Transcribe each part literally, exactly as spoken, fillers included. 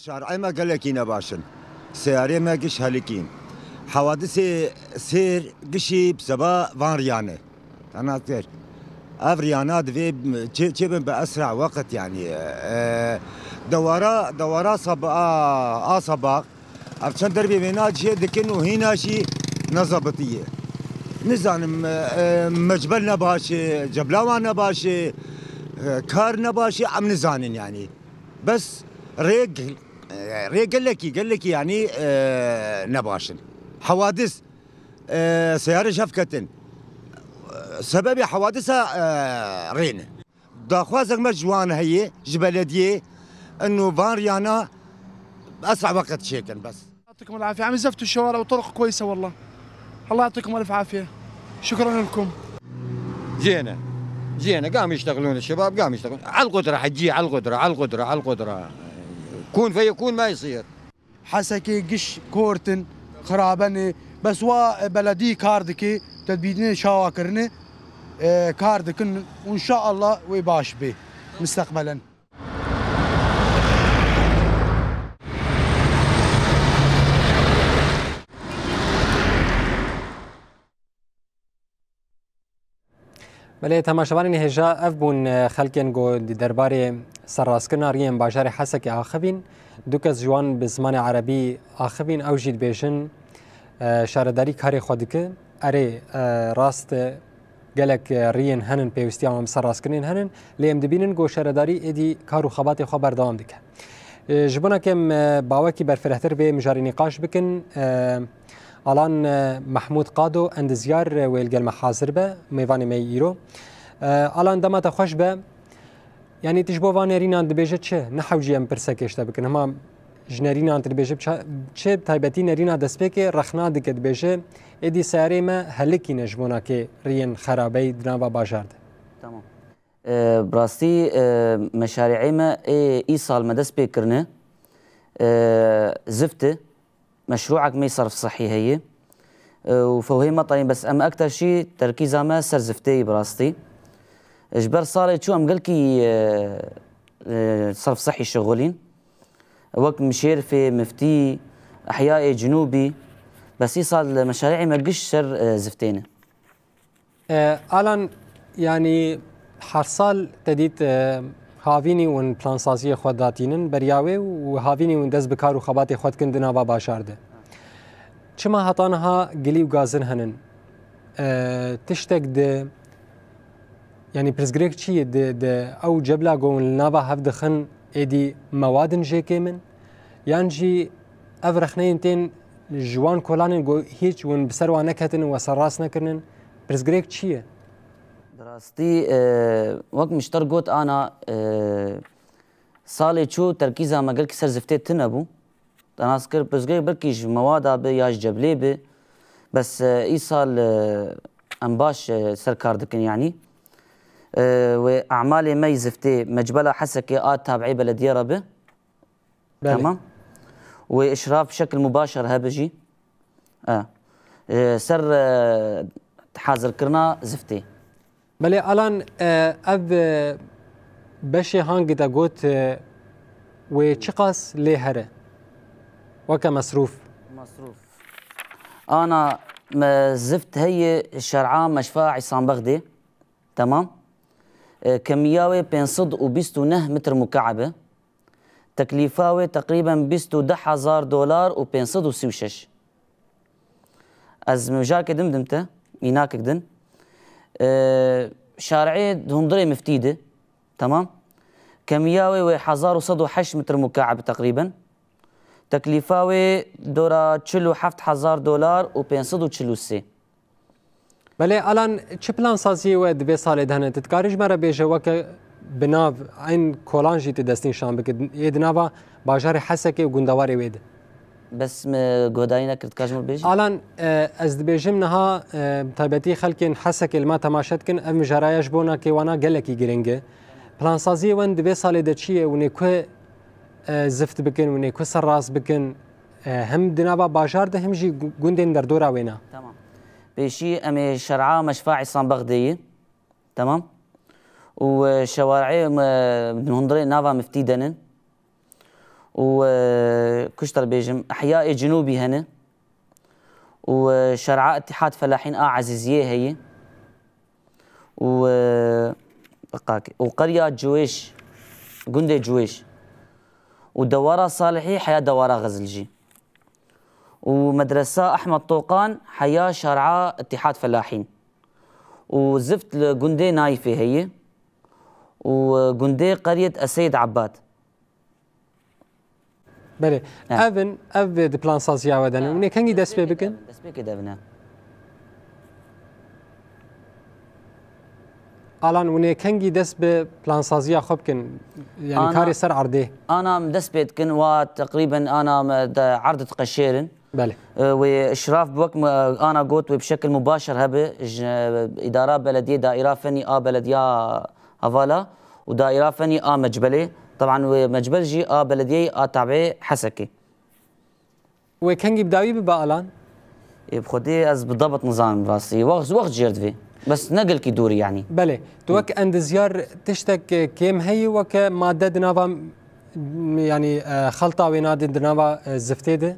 Şarê me gelekî nebaş in. Seyarê me giş helikîn. Hewadisê sêr gişî bi seba van riyane. Te nas kir. Ev riyana divê çê, çêbin bi esra weqt, yanî, e, dewara, dewara sab-, a, a sabah. Ev çend derbê wêna cihê dikin û hîna jî nezabitiye. Nizanim, e, e, mecbel nebaş e, ceblawan nebaş e, e, kar nebaş e, em nizanin yanî. Bes rêg, e, rê gelekî, gelekî yanî, e, nebaş in. Hewadis, e, seyare ji hev ketin. E, sebebê hewadisa, e, rê ne. Daxwazek me ji wan heye, ji belediyê, ino van riyana esra weqt çêkin bes. يعطيكم العافية. عم يزفتوا الشوارع والطرق كويسة والله. الله يعطيكم ألف عافية. شكرا لكم. زينة. زينة. قام يشتغلون الشباب، قام يشتغلون. على القدرة حجي، على القدرة، على القدرة، على القدرة. كون فيكون ما يصير. Hesekê giş kortin, xirabenê. Bes wa, e, beledî kar dike, tedbîrine çawa kirine, e, kar dikin. Înşallah wê baş bê misteqbelen. Belê, temaşevanên hêja, ev bûn, e, xelkên ku di derbarê serrastkirina riyên bajarê Hesekê axivîn. Du kes ji wan bi zimanê erebî axivîn, ew jî dibêjin, e, şaredarî karê xwe dike. Erê, e, rast e, gelek, e, riyên henin pêwîstiya wan bi serrastkirinên henin, lê em dibînin ku şaredarî êdî kar û xebatê xwe berdewam dike. E, ji bona ke em, e, bawekî berfirehtir vê mijarê nîqaş bikin, e, Alan, e, Mehmûd Qado, endizyar, e, wê li gel me hazir be, mêvanê me yî îro. E, Alan, dema te xweş be. Yanî tu ji bo van nerînan dibêje çi? Ne hewcî em pirsekê ji te bikin. Hema ji nerînan tu dibêje çi, çi bi taybetî nerîna destpêkê rexna dike, dibêje, êdî seyarê me helikîne ji bona kê riyên xerabeyî di nava bajar de. Tamam. E, bi rastî, e, meşarî'ê me ê îsal me dest pê kirine, e, zift e. Meşrû'ek me serf sihî heye. E, û fewhê me tayîn, bes em ekter şî terkîza me ser ziftê yî bi rastî. E, ji ber salê çû em gelkî, e, e, serf sihî şixulîn. Wek Mişêrfê, Miftî, Ehyayê Cinûbî. Bes îsal meşarî'ê me giş ser, e, ziftê ne. E, Alan, yanî her sal te dît, e, havînî hûn plansaziyê xwe datînin beriya wê û havînî hûn dest bi kar û xebatê xwe dikin di nava bajar de. Çima heta niha gilî û gazin henin? E, tiştek di, yanî pirsgirêk çi ye di, di ew cebla ku hûn li nava hev dixin êdî mewadin jê kêm in? Yan jî ev rexneyên tên ji wan kolanên ku hîç hûn bi ser wan neketin û we serrast nekirinin, pirsgirêk çi ye? Bi rastî, e, wek min ji te re got ana, e, salê çû terkîza me gelkî ser ziftê tune bû. Te nas kir, pirsgirêk belkî ji mewada bi ya ji ceblê bi. Bes, e, îsal, e, em baş, e, ser kar dikin yanî. E, wê emalê me yî ziftê mecbela Hesekê a tabi'ê belediyê re bi. Belê. Tamam. Wê îşraf bi şekil mubaşer hebe jî. E, e, ser, e, hazirkirina ziftê. Belê, Alan, e, ev, e, beşê hangî te got, e, wê çiqas lê here? Weke mesrûf. Mesrûf. Ana me zift heye şer'a meşfa Îsambexdê. Tamam. E, kemiya wê pênc sed û bîst û neh metr mukab e. Teklîfa wê teqrîben bîst û du hezar dolar û pênc sed û sî û şeş. Ez mijarkê din bidim te, mînakek din. E, şarê di hundirê miftî de, tamam. Kemiya wê wê hezar û sed û heşt metr mukab teqrîben. Teklîfa wê dora çil û heft hezar dolar û pênc sed û çil û sê. Belê, Alan, çi plansaziyê we di vê salê de hene? Tu dikarî ji me re bêje weke bi nav eyn kolan jî tu destnîşan bike. Yê di nava bajarê Hesekê û gundewarê wê de. Bes me guhdarî nekir, dikar ji min re bêjî? Alan, e, ez dibêjim niha, e, bi taybetî xelkên Hesekê li me temaşe dikin, ev mijaraya ji bo nakê wana gelekî giring e. Plansaziyê wan di vê salê de çi ye? Hûn ê ku, e, zift bikin, hûn ê ku serrast bikin? E, hem di nava bajar de hem jî gu-, gundên derdora wê ne. Tamam. Pêşî em ê şer'a meşfa Îslam Bexdeyî. Tamam. Û, e, şewarê, e, di hundirê nava miftî denin. û, e, kuştar bêjim, Ihya ê Cinûbî hene û, e, Şer'a Îtîhad Felahîn a Ezîziyê heye û, e, qak-, û Qerya Ciwêş, gundê Ciwêş û Dewara Salihî heya Dewara Xizil jî û Medresa Ehmed Toqan heya Şer'a Îtîhad Felahîn û zift li gundê Nayîfê heye û, e, gundê Qeryet Eseyid Ebbad. Belê. He. Ev in, ev di plansaziya we de ne. He. Hûn ê kengî dest pê bikin? Destpêkê de bin, destpêkê de bin, he. Alan, hûn ê kengî dest bi plansaziya xwe bikin? Yani Ana, karê ser erdê. Ana em dest pê dikin, wa teqrîben ana me de erd diqeşêrin. Belê. E, wê işraf bi wek me, ana got wê bi şekil mubaşir hebe ji îdara belediyê, daîra fenî a belediya Hevala û daîra fenî a Mecbelê. Teban wê Mecbel jî a belediyeyê a tabê Hesekê. Wê kengî bi dawî bibe, Alan? Ê, bi xwedê ez bi debit nizanim rastî. Wext, wext jêr divê. Bes ne gelkî dûrî, yanî. Belê. Tu Hı. wek endizyar tiştek, e, kêm heye, weke madde di nava, m-, yanî, e, xelta wê nadin di nava, e, ziftê de?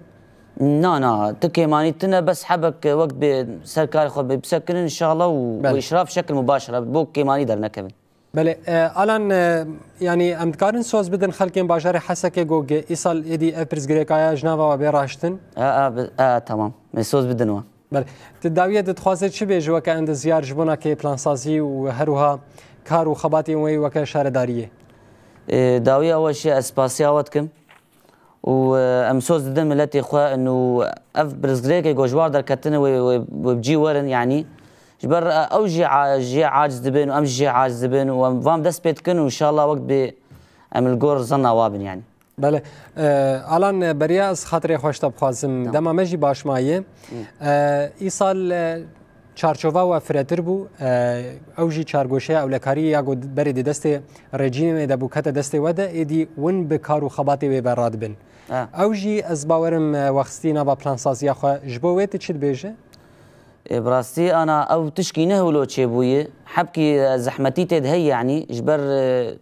Na, na. Tu kêmanî tune, bes hebek, e, wek bê ser karê xwe bê bisekinin, inşallah, û, Belê. û îşraf şekil mubaşir e, bo kêmanî dernekevin. Belê, e, Alan, e, yanî em dikarin soz bidin xelkên bajarê Hesekê ku ge-, îsal êdî ev pirsgirêkaya ji nava we bê raştin? E, e, bi-, e, tamam. Me soz bidin we. Belê. Tu dawiyê de dixwaze çi bêjî weke endizyar ji bona kê plansazî û her wiha kar û xebatên wê weke şaredariyê? E, dawiya we şî ez spasiya we dikim. û, e, em soz didin miletê xwe, û ev pirsgirêkê ku ji war derketine wê, wê, wê bi cî werin, yanî ji ber, e, ew jî a-, jê aciz dibin û em jî jê aciz dibin û em van dest pê dikin û inşallah wek bi em li gor zanna wa bin, yanî. Belê. E, Alan, e, beriya ez xatirê xwe ji te bixwazim. Tamam. Dema me jî baş maye. Hı. E, îsal, e, Çarçova we firetir bû, e, ew jî çargoşeya ewlekariyê ya ku berê di destê rejîmê de bû kete destê we de, êdî win bi kar û xebatê wê ve radibin. Ha. Ew jî ez bawerim, e, we xistî nava plansaziya xwe. Ji bo wê tu çi dibêje? Ê, bi rastî ana ew tişkî ne hewlo çêbûye. Hebkî, e, zehmetî tê de heye, yanî ji ber, e,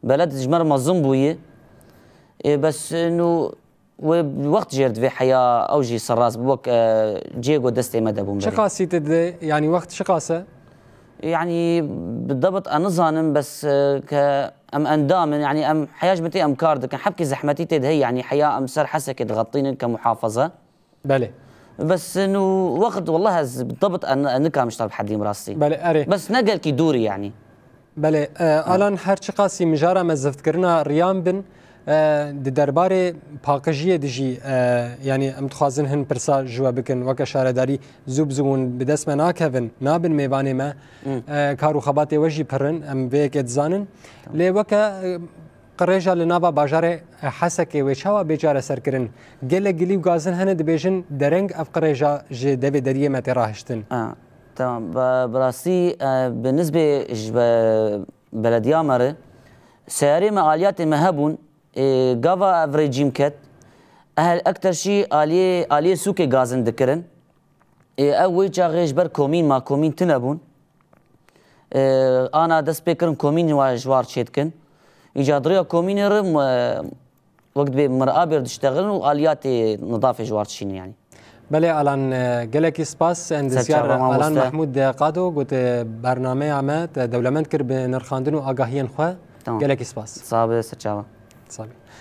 beled ji me re mezin bûye. Ê, bes, e, nû Wê wext jêr divê heya ew jî serrast bi wek, e, cihê ku destê me de bûn Çi berê. qasî te didê? Yanî wext çi qas e? Yanî bi debit ez nizanim, bes, e, ke em endam in, yanî em heya ji min tê em kar dikin. Hebkî zehmetî tê de heye, yanî heya em ser Hesekê dixetînin ke muhafaza. Belê. Bes, e, nû wext, wallah ez bi debit ez, ez nikarim ji te re bihedîm rastî. Belê, erê. Bes ne gelkî dûrî, yanî. Belê, e, Alan, her çiqasî mijara me ziftkirina riyan bin, e, di derbarê paqijiyê de jî, e, yanî em dixwazin hin pirsa ji we bikin, weke şaredarî zû bi zû hûn bi dest me nakevin, nabin mêvanê me. Hı. E, kar û xebatê we jî pir in, em vê yekê dizanin. Tamam. Lê weke, e, qirêja li nava bajarê Hesekê wê çawa bê çareserkirin? Gelek gilî û gazin hene dibêjin dereng ev qirêja ji devê deriyê me tê rahiştin. A, tamam. Bi, bi rastî, e, bi nisbê ji be-, belediya me re seyarê me, aliyatê me hebûn. Ê, gava ev rejîm ket, ehel ekter jî aliyê, aliyê sûkê gazin dikirin. Ê, ew wê çaxê ji ber komîn ma komîn tune bûn. Ê, ana dest pê kirin komîn wa ji war çêdikin. Îca di rêya komînê re, m-, wek dibê mirabêr diştexilin û aliyatê nidafê ji war dişînin, yanî. Belê Alan, e, gelekî spas. Endizyar Serçava Alan mamoste. Mehmûd Qado got, e, bernameya me te dewlemend kir bi nirxandin û agahiyên xwe. Tamam. Gelekî spas. Sabe, serçava. Sabe.